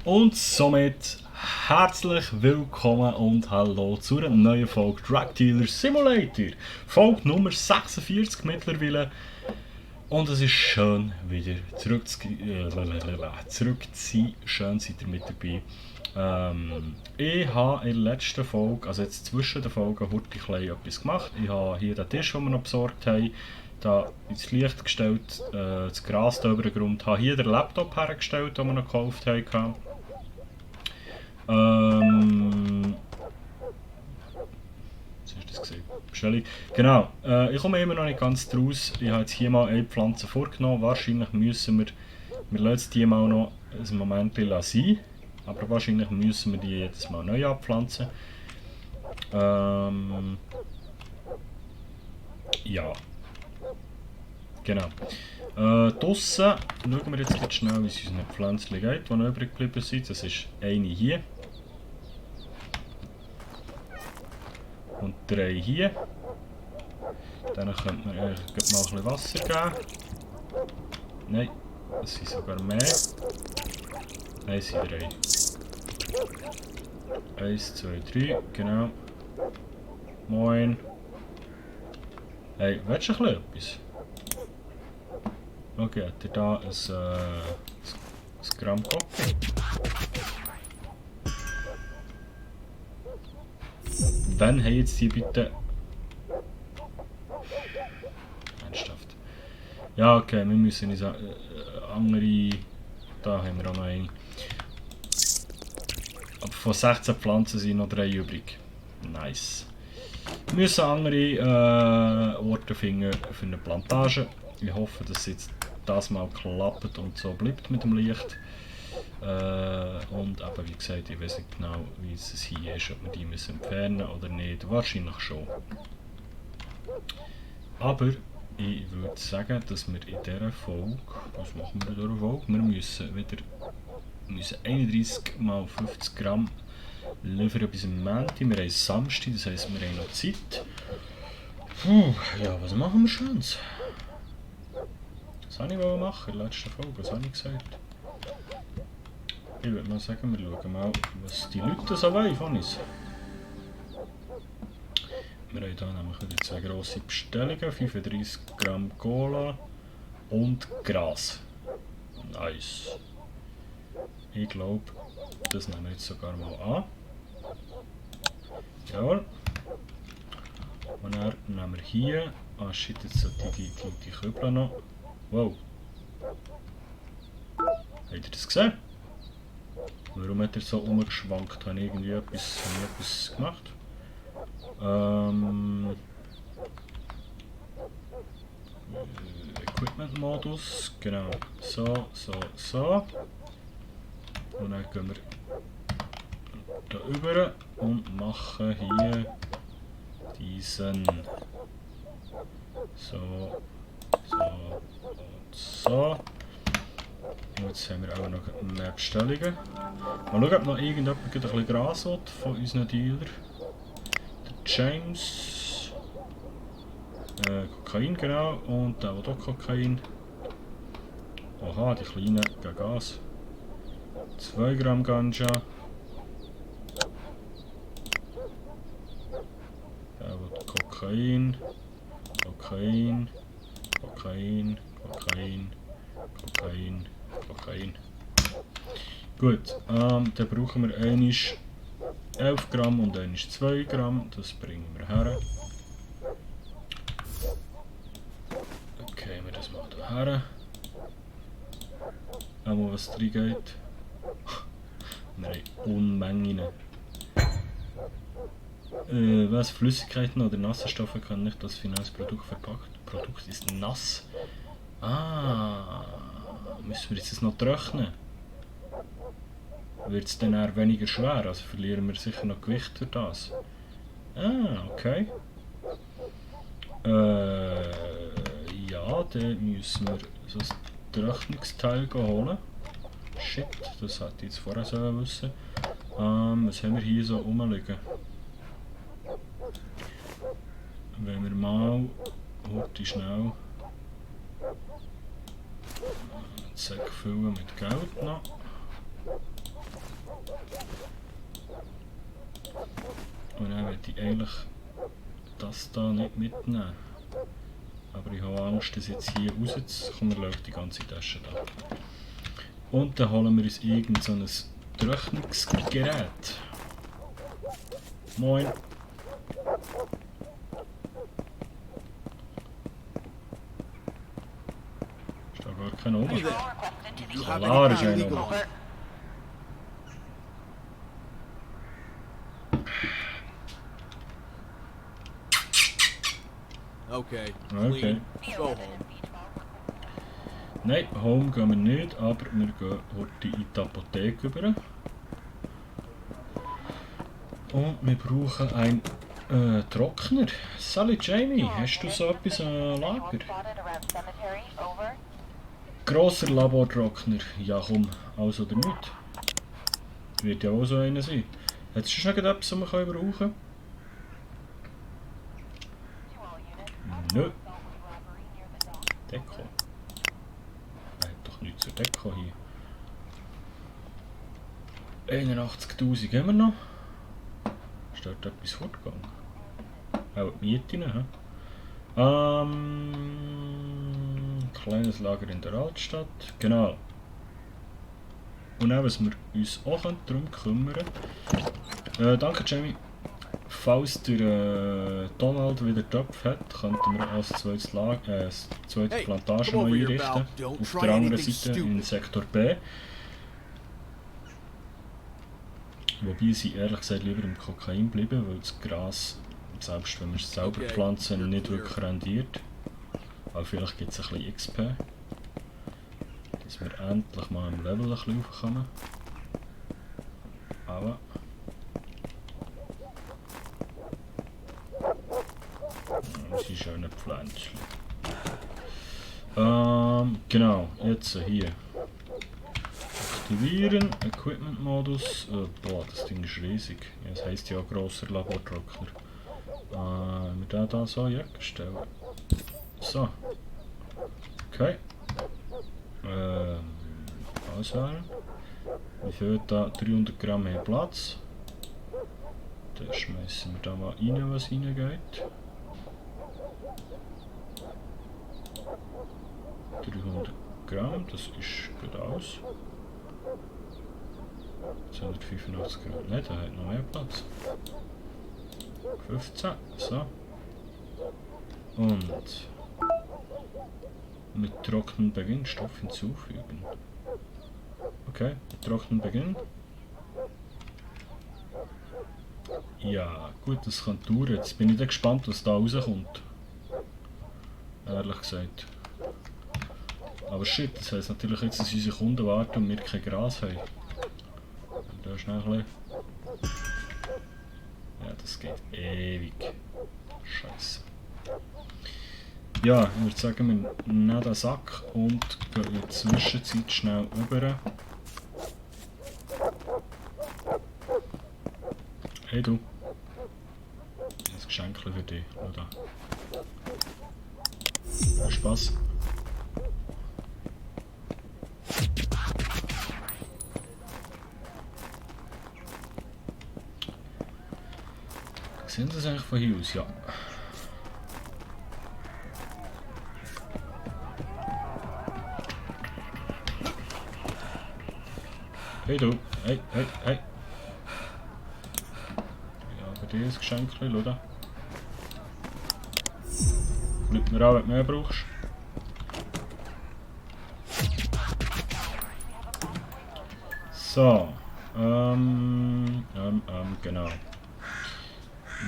Und somit herzlich willkommen und hallo zu einer neuen Folge Drug Dealer Simulator. Folge Nummer 46 mittlerweile. Und es ist schön, wieder zurück zu sein. Schön seid ihr mit dabei. Ich habe in der letzten Folge, also jetzt zwischen den Folgen, etwas gemacht. Ich habe hier den Tisch, den wir noch besorgt haben, da ins Licht gestellt, das Gras da über den Grund, habe hier den Laptop hergestellt, den wir noch gekauft haben. Was ist das gesehen? Bestellung. Genau, ich komme immer noch nicht ganz draus. Ich habe jetzt hier mal eine Pflanze vorgenommen. Wahrscheinlich müssen wir lassen die mal noch ein Moment sein. Aber wahrscheinlich müssen wir die jetzt mal neu abpflanzen. Ja. Genau. Draussen schauen wir jetzt schnell, wie es unseren Pflänzchen geht, die noch übrig geblieben sind. Das ist eine hier. Und 3 hier. Dann könnte man eigentlich mal ein bisschen Wasser geben. Nein, es sind sogar mehr. Nein, es sind 3. 1, 2, 3, genau. Moin. Hey, willst du ein bisschen etwas? Okay, hat er da ein Gramm Coffee? Wann haben jetzt die bitte... Ernsthaft. Ja, okay, wir müssen uns andere... Da haben wir auch noch eine. Aber von 16 Pflanzen sind noch 3 übrig. Nice. Wir müssen andere Orte finden für eine Plantage. Ich hoffe, dass es jetzt das mal klappt und so bleibt mit dem Licht. Und eben, wie gesagt, ich weiß nicht genau, wie es hier ist, ob wir die müssen entfernen oder nicht. Wahrscheinlich schon. Aber ich würde sagen, dass wir in dieser Folge, was machen wir in dieser Folge? Wir müssen wieder 31 mal 50 Gramm liefern bis am Montag. Wir haben Samstag, das heisst, wir haben noch Zeit. Puh, ja, was machen wir Schönes? Was wollte ich machen in der letzten Folge? Was habe ich gesagt? Ich würde mal sagen, wir schauen mal, was die Leute so wollen von uns. Wir haben hier nämlich wieder 2 grosse Bestellungen, 35 Gramm Cola und Gras. Nice. Ich glaube, das nehmen wir jetzt sogar mal an. Jawohl. Und dann nehmen wir hier... Ah shit, jetzt sollte die Köbel noch... Wow. Habt ihr das gesehen? Warum hat er so umgeschwankt? Habe ich irgendwie etwas gemacht? Equipment-Modus. Genau. So. Und dann gehen wir da rüber und machen hier diesen. So. Und jetzt haben wir auch noch mehr Bestellungen. Mal schauen, ob noch irgendjemand ein bisschen Gras hat von unseren Dealer. Der James. Kokain, genau. Und der hat auch Kokain. Aha, die Kleinen geben Gas. 2 Gramm Ganja. Der hat Kokain. Gut, dann brauchen wir einmal 11 Gramm und einmal 2 Gramm. Das bringen wir her. Okay, wir das mal hier her. Einmal was drin geht. Wir haben Unmengen. Was? Flüssigkeiten oder nasse Stoffe kann nicht das Finanzprodukt verpackt. Produkt ist nass. Ah, müssen wir jetzt das noch trocknen? Wird es dann eher weniger schwer, also verlieren wir sicher noch Gewicht durch das. Ah, okay. Ja, dann müssen wir so ein Trocknungsteil holen. Shit, das hätte ich jetzt vorher sollen wissen. Was haben wir hier so rumliegen? Wenn wir mal heute schnell einen Sack füllen mit Geld noch. Und dann möchte ich eigentlich das da nicht mitnehmen. Aber ich habe Angst, dass jetzt hier rauszukommen, läuft die ganze Tasche da. Und dann holen wir uns irgend so ein Trocknungsgerät. Moin. Ist da gar kein oben? Klar ist einer oben. Okay. Okay. Go home. Nein, home gehen wir nicht, aber wir gehen heute in die Apotheke rüber. Und wir brauchen einen Trockner. Sally Jamie, hast du so etwas an Lager? Grosser Labortrockner. Ja komm, alles oder nicht. Wird ja auch so einer sein. Hat es schon noch etwas, was wir brauchen können? Nö. Deko. Er hat doch nichts zur Deko hier. 81'000 haben wir noch. Ist dort etwas fortgegangen? Auch die Miete, hä? Kleines Lager in der Altstadt. Genau. Und auch, was wir uns auch darum kümmern können. Danke, Jamie. Falls der Donald wieder Töpfe hat, könnten wir als zweites zweite Plantage noch einrichten. Auf der anderen Seite in Sektor B. Wobei sie ehrlich gesagt lieber im Kokain bleiben, weil das Gras, selbst wenn wir es selber pflanzen, nicht wirklich rendiert. Aber vielleicht gibt es ein bisschen XP. Dass wir endlich mal im Level ein bisschen raufkommen. Aber... unsere schönen Pflänzchen. Genau, jetzt hier. Aktivieren, Equipment-Modus. Boah, das Ding ist riesig. Ja, das heisst ja grosser Labortrockner. Wir den da so stellen. So. Okay. Auswählen. Wie viel da? 300 Gramm mehr Platz. Dann schmeißen wir da mal rein, was reingeht. 300 Gramm, das ist gut aus. 285 Gramm, ne, der hat noch mehr Platz. 15, so. Und mit Trocknen beginnen, Stoff hinzufügen. Okay, mit Trocknen beginnen. Ja, gut, das kann dauern. Jetzt bin ich dann gespannt, was da rauskommt. Ehrlich gesagt. Aber shit, das heisst natürlich jetzt, dass unsere Kunden warten und wir kein Gras haben. Und da schnell ein bisschen. Ja, das geht ewig. Scheiße. Ja, ich würde sagen, wir nehmen den Sack und gehen in der Zwischenzeit schnell rüber. Hey du. Ein Geschenk für dich. Schau da. Viel Spaß. Sehen das eigentlich von hier aus? Ja. Hey du, hey, hey, hey. Ja, bei dir ein Geschenk, oder? Schau mir an, wenn du mehr brauchst. So. Genau.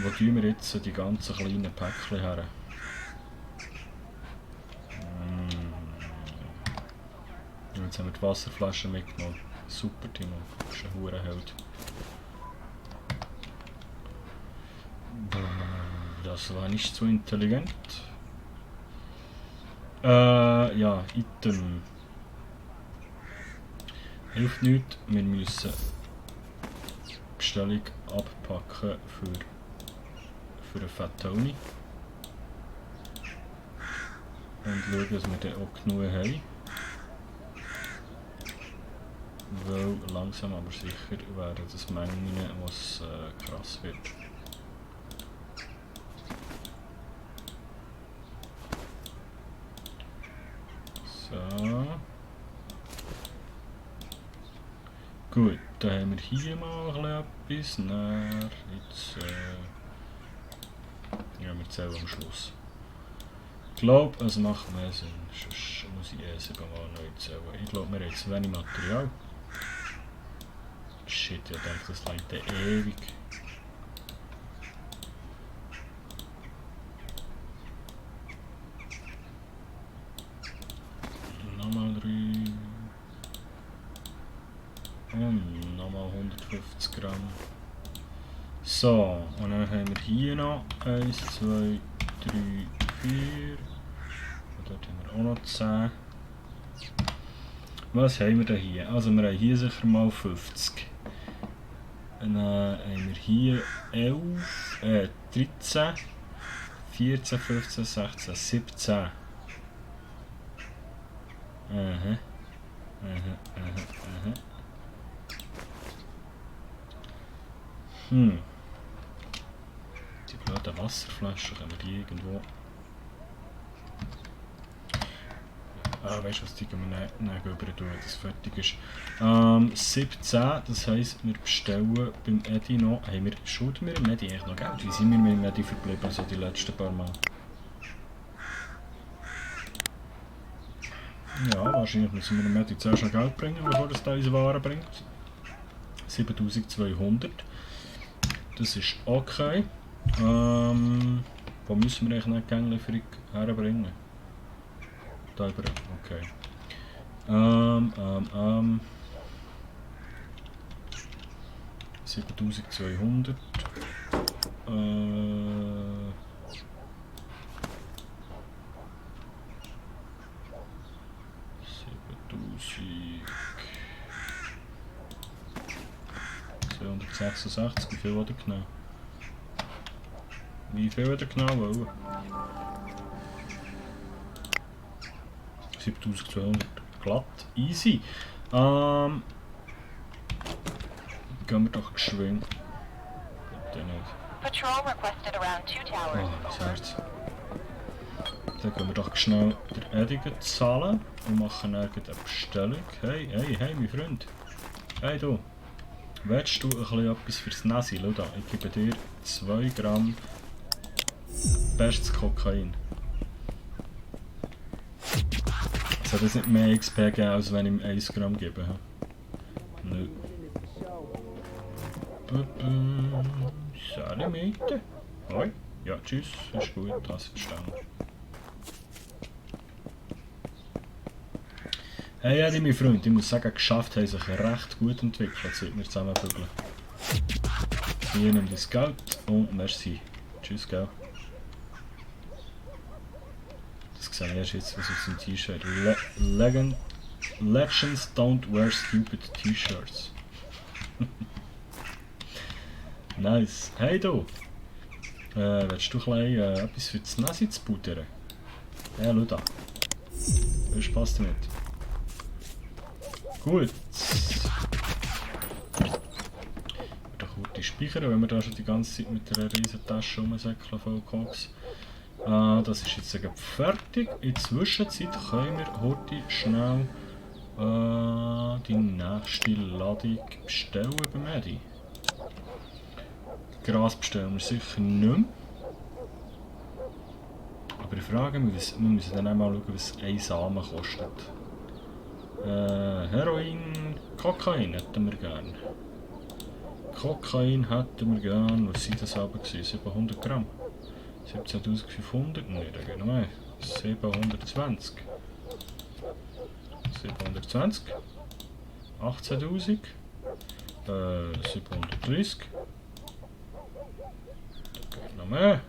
Wo tun wir jetzt die ganzen kleinen Päckchen her? Jetzt haben wir die Wasserflaschen mitgenommen. Super, Timo. Das ist ein Hurenheld. Das war nicht so intelligent. Ja, Item. Hilft nichts. Wir müssen die Bestellung abpacken für einen Fat Tony. Und schauen, dass wir dann auch genug haben. Weil langsam aber sicher werden das Mengen, was krass wird. Gut, dann haben wir hier mal etwas. Dann jetzt ja, wir zählen am Schluss. Ich glaube, es macht mehr Sinn. Sonst muss ich erst mal neu zählen. Ich glaube, wir haben zu wenig Material. Shit, ich denke, das langt ewig. Nochmal 3. Und nochmal 150 Gramm. So, und dann haben wir hier noch 1, 2, 3, 4. Und dort haben wir auch noch 10. Was haben wir denn hier? Also wir haben hier sicher mal 50. Und dann haben wir hier 11, 13, 14, 15, 16, 17. Aha. Die blöden Wasserflaschen, können wir die irgendwo... Ah, weißt du was, die können wir nicht rüber tun, dass es fertig ist. 17, das heisst, wir bestellen beim Edi noch... Hey, schulden wir im Edi eigentlich noch Geld? Wie sind wir mit dem Edi verblieben, so die letzten paar Mal? Ja, wahrscheinlich müssen wir dem Edi zuerst noch Geld bringen, bevor es da unsere Waren bringt. 7200. Das ist okay. Wo müssen wir eigentlich eine Gänglieferung herbringen? Da über, okay. 7200. 266, wie viel hat er genau? Wie viel hat er genau wollen? 7200 glatt, easy. Gehen wir doch geschwind. Bitte nicht. Oh, das Herz. Dann gehen wir doch schnell der Edigen zahlen und machen dann eine Bestellung. Hey, mein Freund. Hey du. Willst du etwas fürs Nasi? Schau da, ich gebe dir 2 Gramm bestes Kokain. Es hat jetzt nicht mehr XP gegeben, als wenn ich ihm 1 Gramm gebe. Nö. Salimete. Hoi. Ja, tschüss. Ist gut, hast verstanden. Hey Eddie, mein Freund, ich muss sagen, geschafft haben sich recht gut entwickelt, seit wir zusammenbügeln. Hier nimm das Geld und merci. Tschüss, gell. Das sehe ich erst jetzt, was auf dem T-Shirt. Legends don't wear stupid T-Shirts. Nice. Hey du! Willst du etwas für das Nasi zu buttern? Ja, schau da. Viel Spaß damit. Gut. Ich werde kurz speichern, wenn wir da schon die ganze Zeit mit einer riesen Tasche rumsäckeln voll Koks. Das ist jetzt fertig. In der Zwischenzeit können wir heute schnell die nächste Ladung bestellen beim Edi. Gras bestellen wir sicher nicht mehr. Aber ich frage mich, wir müssen dann einmal schauen, was ein Samen kostet. Heroin, Kokain hätten wir gern. Kokain hätten wir gern, was sind das aber gewesen? 700 Gramm. 17.500? Nein, da geht noch mehr. 720. 720. 18.000. 730. Da geht noch mehr.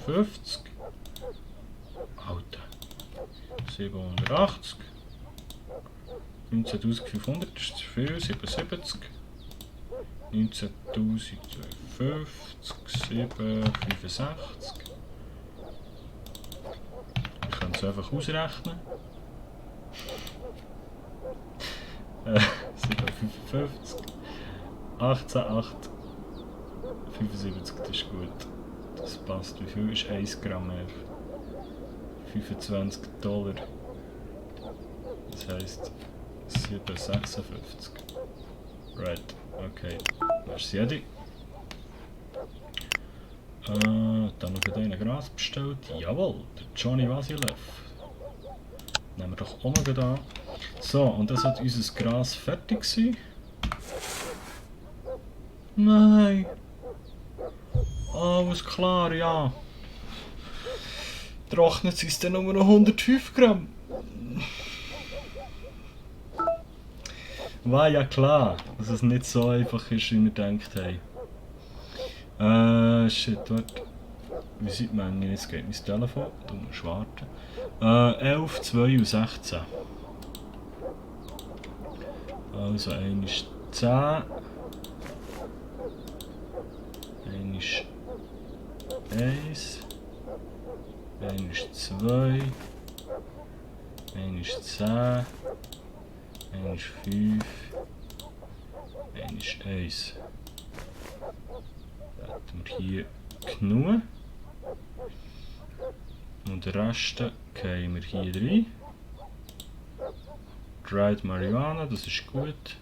750. Alter. 780. 19.500 ist zu viel, 77. 19.250, 765. Ich kann es einfach ausrechnen. 755, 18,8, 75, das ist gut. Das passt. Wie viel ist 1 Gramm mehr? $25. Das heisst 7,56. Right. Right, okay. Merci, Eddie. Dann noch einen Gras bestellt. Jawohl, der Johnny Vasilev. Nehmen wir doch auch noch da. So, und das hat unser Gras fertig sein. Nein! Alles klar, ja. Trocknet es dann nur noch 105 Gramm. War ja klar, dass es nicht so einfach ist, wie wir gedacht haben. Shit, dort. Wie sieht man jetzt geht mein Telefon? Du musst warten. 11, 2 und 16. Also, 1 ist 10. 1 ist 1. 1 ist 2. 1 ist 10. 1 ist 5. 1 ist 1. Da haben wir hier genug. Und den Rest gehen wir hier rein. Dried Marihuana, das ist gut.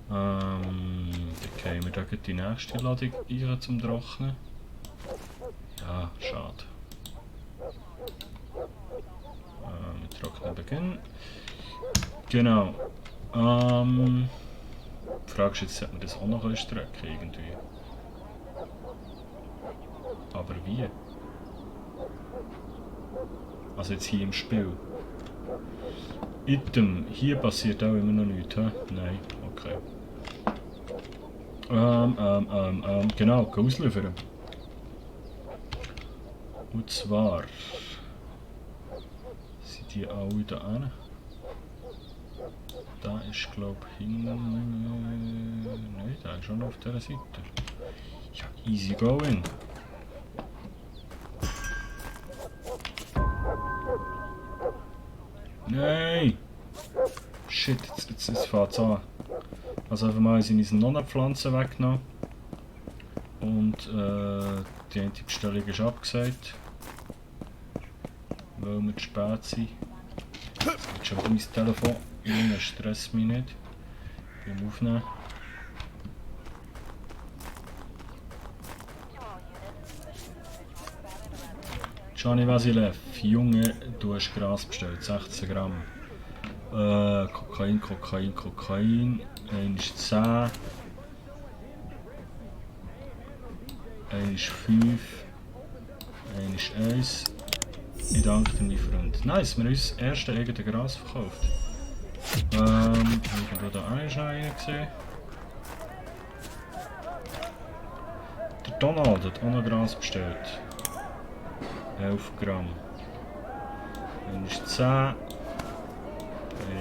Dann gehen wir da die nächste Ladung rein zum Trocknen. Ja, schade. Wir trocknen beginnen. Genau. Die Frage ist jetzt, ob wir das auch noch strecken irgendwie. Aber wie? Also jetzt hier im Spiel. Item, hier passiert auch immer noch nichts, hä? Nein, okay. Genau, ausliefern. Und zwar sind die alle da hin. Da ist glaube ich hinten. Nein, da ist schon auf dieser Seite. Ja, easy going. Nein! Shit, jetzt fängt es an. Also einfach mal seine Nonna-Pflanzen weggenommen. Und die eine Bestellung ist abgesagt. Weil wir zu spät sind. Jetzt geht schon wieder mein Telefon. Junge, stress mich nicht. Beim Aufnehmen. Johnny Vasilev, Junge, du hast Gras bestellt, 16 Gramm. Kokain. 1 ist 10. 1 ist 5. 1 ist 1. Ich danke dir, mein Freund. Nice, wir haben uns das erste eigene Gras verkauft. Ich habe da auch schon einen gesehen. Der Donald hat auch noch Gras bestellt. 11 Gramm. 1 ist 10. 1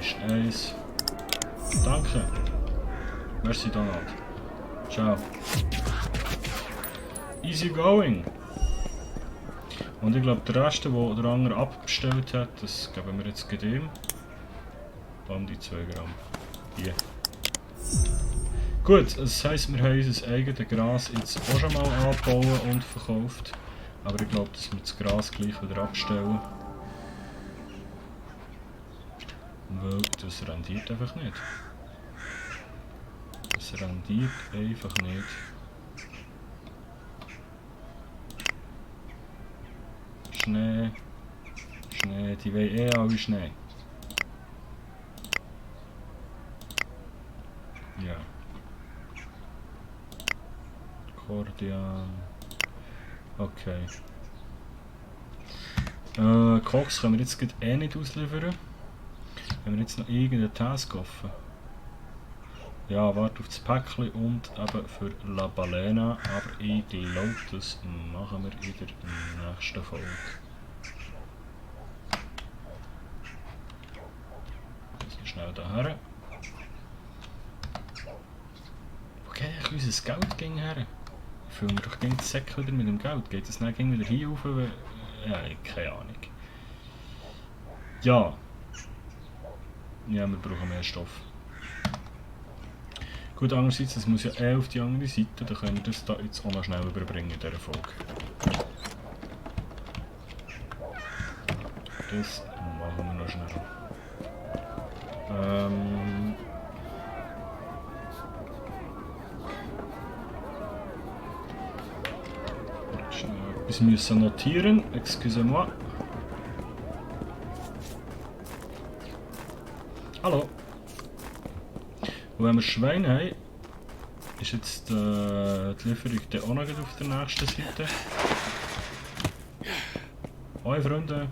ist 1. Danke. Merci Donald. Ciao. Easy going. Und ich glaube, der Rest, den der andere abbestellt hat, das geben wir jetzt ihm. Dann die 2 Gramm. Hier. Gut, das heisst, wir haben unser eigenes Gras jetzt auch schon mal angebaut und verkauft. Aber ich glaube, dass wir das Gras gleich wieder abstellen. Weil das rendiert einfach nicht. Das rendiert einfach nicht. Schnee. Schnee, die wollen eh alle Schnee. Ja. Kordian. Okay. Koks können wir jetzt eh nicht ausliefern. Haben wir jetzt noch irgendeinen Task offen? Ja, warte auf das Päckchen und eben für La Balena. Aber ich glaube, das machen wir in der nächsten Folge. Also schnell daher. Wo geht eigentlich unser Geld gegen her? Füllen wir doch den Säck wieder mit dem Geld. Geht das dann wieder hier rauf? Ja, keine Ahnung. Ja. Ja, wir brauchen mehr Stoff. Gut, andererseits, das muss ja auf die andere Seite, dann können wir das da jetzt auch noch schnell überbringen in dieser Folge. Das machen wir noch schnell. etwas müssen notieren. Excusez-moi. Hallo. Und wenn wir Schweine haben, ist jetzt die Lieferung dann auch noch auf der nächsten Seite. Hoi Freunde.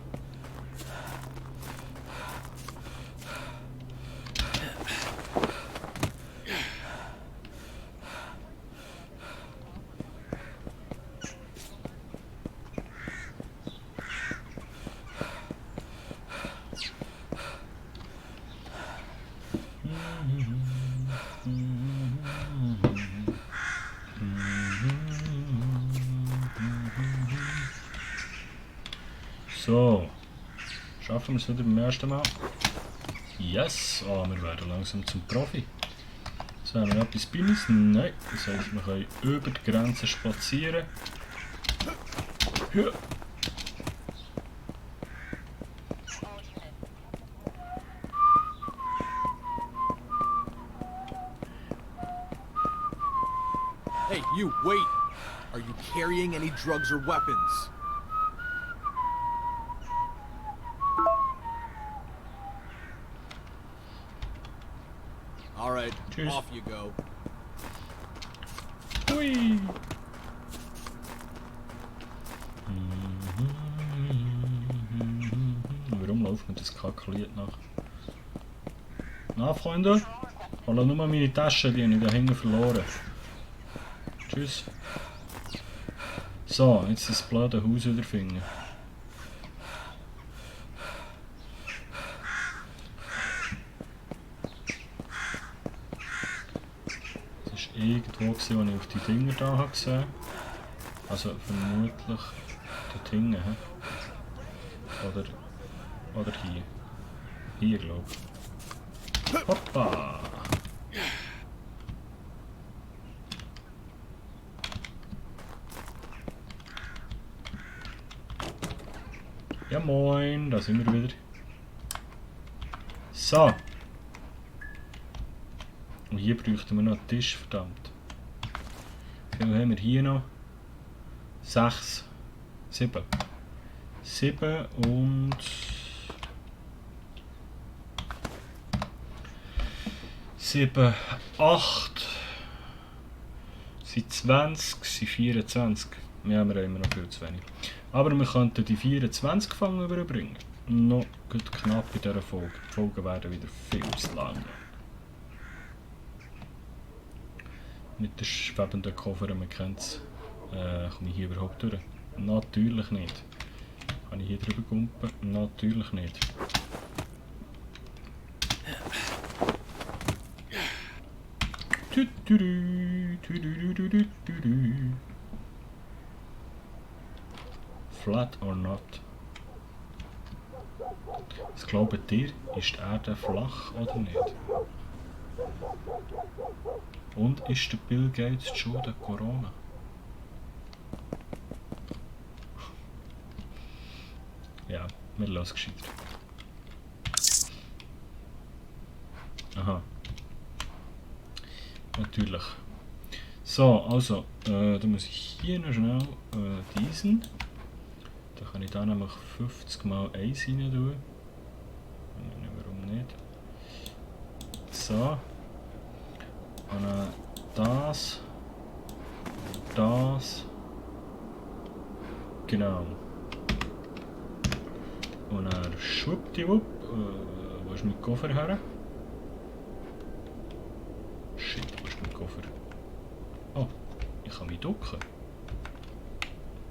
So, schaffen wir es wieder beim ersten Mal? Yes! Oh, wir werden langsam zum Profi. So, haben wir etwas bei uns? Nein, das heisst, wir können über die Grenze spazieren. Ja. Hey, you, wait! Are you carrying any drugs or weapons? Alright, Cheers. off you go. Hui! Warum läuft mir das Kacklied nach? Na, Freunde? Hol nur meine Tasche, die habe ich da hinten verloren. Tschüss. So, jetzt das blöde Haus wieder finden. Das war irgendwo, als ich auf die Dinger da gesehen habe. Also vermutlich dort hinten. Oder hier. Hier, glaube ich. Hoppa! Ja moin, da sind wir wieder. So. Und hier bräuchten wir noch einen Tisch, verdammt. Wie viel haben wir hier noch? 6. 7. 7 und... 7, 8. Sind 20, sind 24. Ja, wir haben immer noch viel zu wenig. Aber wir könnten die 24 Gefangen überbringen. Noch gut knapp in dieser Folge. Die Folgen werden wieder viel zu lang. Mit den schwebenden Koffer, man kennt es. Komme ich hier überhaupt durch? Natürlich nicht. Kann ich hier drüber gumpen? Natürlich nicht. Flat or not? Was glaubt ihr? Ist die Erde flach oder nicht? Und ist der Bill Gates schon der Corona? Ja, wir lassen gescheiter. Aha. Natürlich. So, also, da muss ich hier noch schnell diesen. Da kann ich da nämlich 50 mal 1 rein tun. Warum nicht? So. Und dann das. Das. Genau. Und dann schwuppdiwupp. Wo ist mein Koffer her? Shit, wo ist mein Koffer? Oh, ich kann mich ducken.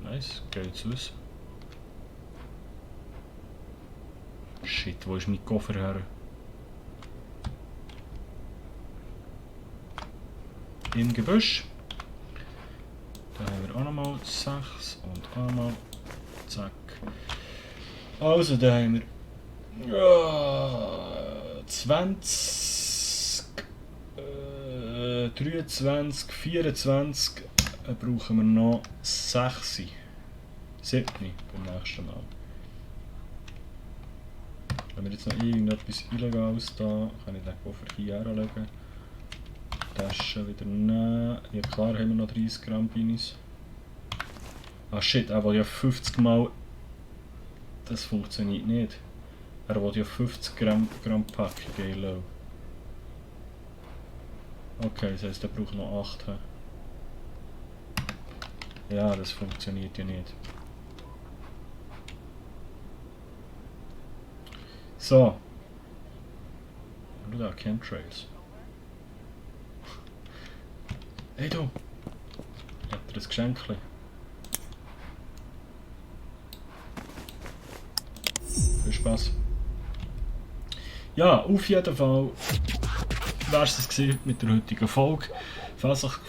Nice, geil zu wissen. Shit, wo ist mein Koffer her? Im Gebüsch. Da haben wir auch nochmal 6 und auch nochmal. Zack. Also, da haben wir 20, 23, 24. Brauchen wir noch 6. 7 beim nächsten Mal. Wenn wir jetzt noch irgendetwas Illegales da, kann ich den Koffer hier anlegen. Die Tasche wieder nehmen. Ja klar haben wir noch 30 Gramm bei uns. Ah shit, er will ja 50 Mal... Das funktioniert nicht. Er will ja 50 Gramm Packung, geil. Okay, das heisst, er braucht noch 8. Ja, das funktioniert ja nicht. So. Schau da, Chemtrails. Hey du! Hat er ein Geschenkchen? Viel Spaß. Ja, auf jeden Fall war es das mit der heutigen Folge. Falls euch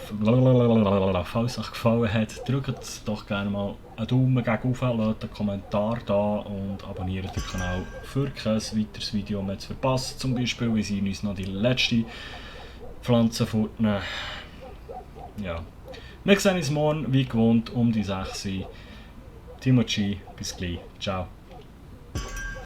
gefallen hat, drückt doch gerne mal einen Daumen gegen oben, lasst einen Kommentar da und abonniert den Kanal für kein weiteres Video mehr zu verpassen. Zum Beispiel, wie sie uns noch die letzte Pflanze fortnehmen. Ja. Wir sehen uns morgen wie gewohnt um die 6 Uhr. Timo G, bis gleich. Ciao.